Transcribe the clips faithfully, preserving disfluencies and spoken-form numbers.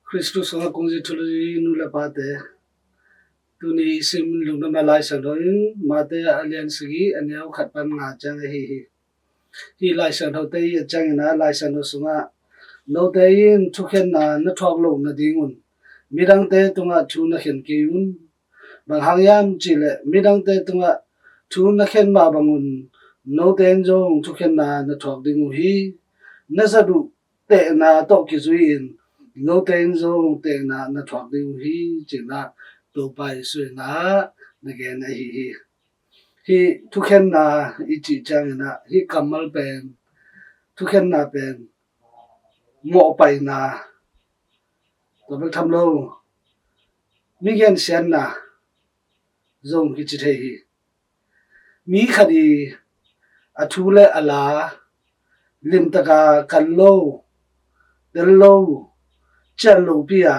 Khristu sungah kong zui thulu zui nu le pate, tuni i sim lungdamna Lai Siangtho in Mate a lian sagih a neu khat pan nga ciang ahi hi. Hih Lai Siangthote i et ciangin ah Lai Siangtho sungah note in thukhenna na thuak loh nadingun midangte tungah thu na khen kei un. Bang hang hiam cihleh midangte tungah thu na khen mah bangun note in zong thukhenna na thuak ding uh hi. Na zat uh tehna tawh kizui-in note in zong tehna na thuak ding uh hi, ci-in ah Topa Jesuh in ah na gen ahi hi. Hih thukhenna i cih ciangin ah hih kammal pen, thukhenna pen mawhpaina, tua bek tham lo, mi gensiatna zong kici thei hi. Mi khat i a thu le a la limtaka kan lo, tel lo, cian lopi a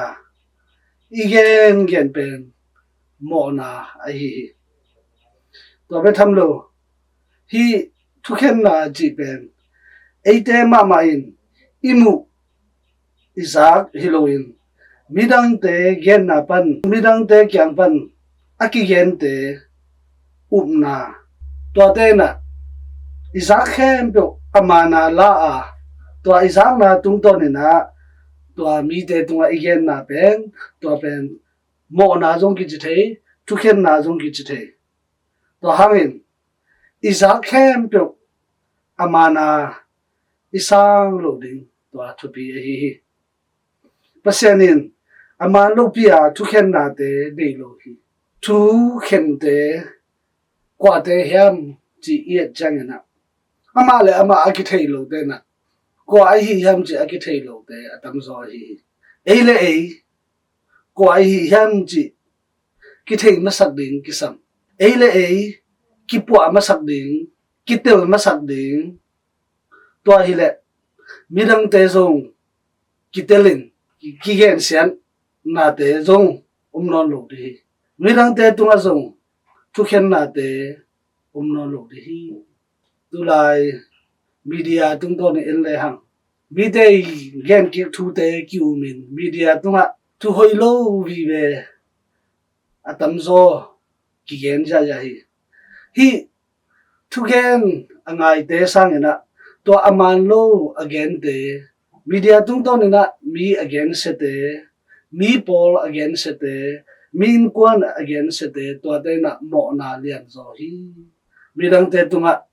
i gengen pen mawhna ahi hi. Tua bek tham lo, hih thukhenna cih pen eite mahmah in i muh i zak hi loin midangte genna pan, midangte kiang pan a kigente upna, tuate in ah i zak khempeuh a mana la a, tua i zakna tungtawnin ah tua mite tungah i genna pen, tua pen mawhna zong kici thei, thukhenna zong kici thei. Tua hangin i zak khempeuh a mana i sang loh ding tua thupi ahi hi. Pasian in a man lopi a thukhennate nei lo hi. Thukhente kuate hiam cih i et ciangin ah amah le amah a kithei lote in ah kua ahi hiam cih a kithei lote a tamzaw ahi hi. Ei le ei kua ahi hiam cih kithei masak ding kisam. Ei le ei kipuah masak ding, kitel masak ding. Tua hileh midangte zong kitelin kigensiatnate zong om nawn lo ding hi. Midangte tungah zong thukhennate om nawn lo ding hi. Tulai media tungtawn in en lehang mite i genkik thute ki-umin media tungah thu hoih lo vive a tamzaw kigen ziahziah hi. Hih thugen a ngaite sangin ah tua a man lo a gente, media tungtawnin ah mi a gensiate, mi pawl a gensiate, mi innkuan a gensiate, tuate in ah mawhna lianzaw hi. Midangte tungah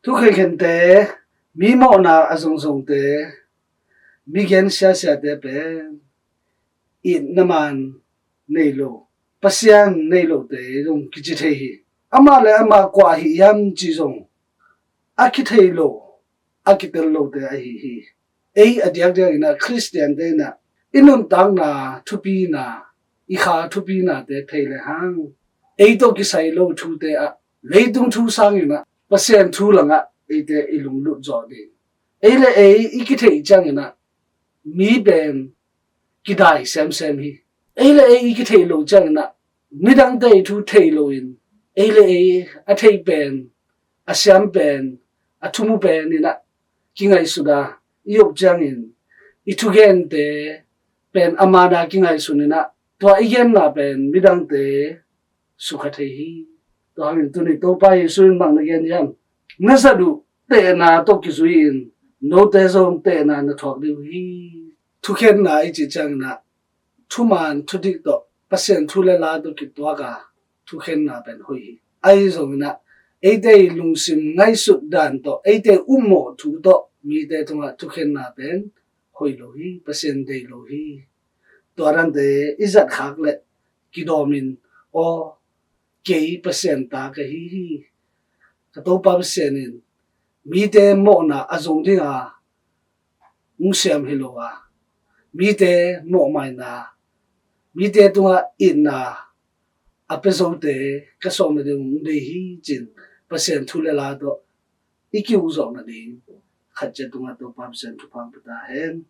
thukhenkhente, mi mawhna a zongzongte, mi gensiasiate pen itna man nei lo, Pasian nei lote zong kici thei hi. Amah le amah kua ahi hiam cih zong a kithei lo, a kitel lote ahi hi. Ei a diakdiakin ah Khristiante in ah i nuntakna thupina, i kha thupinate thei lehang ei tawh kisai lo thute ah, leitung thu sangin ah Pasian thu langah eite i lunglut zawh ding. Ei le ei i kitheih ciangin ah mi pen kidai semsem hi. Ei le ei i kitheih loh ciangin ah midangte i thu thei loin ei le ei a theih pen, a siam pen, a thumu pen in ah kingaihsut a i op ciangin i thugente pen a mana kingaihsun in ah tua i genna pen midangte sukha thei hi. Tua hangin tuni Topa Jesuh in bang na gen hiam? Na zat uh tehna tawh kizui-in note zong tehna na thuak ding uh hi. Thukhenna i cih ciangin ah thuman thudik tawh, Pasian thu le la tawh kituak a thukhenna pen hoih hi. Ahi zongin ah eite i lungsim ngaihsut dan tawh, eite upmawh thu tawh mite tungah thukhenna pen hoih lo hi, Pasian deih lo hi. Tua dante i zat khak leh kidawmin, aw, kei Pasian ta ka hi hi. Ka Topa Pasian in mite mawhna a zong dinga hong siam hi lo a, mite mawhmaina, mite tungah itna a pia zote ka sawm nading hong dei hi, ci-in Pasian thu le la tawh i ki-ukzawh nading khat ciat tungah Topa Pasian thupha hong pia ta hen.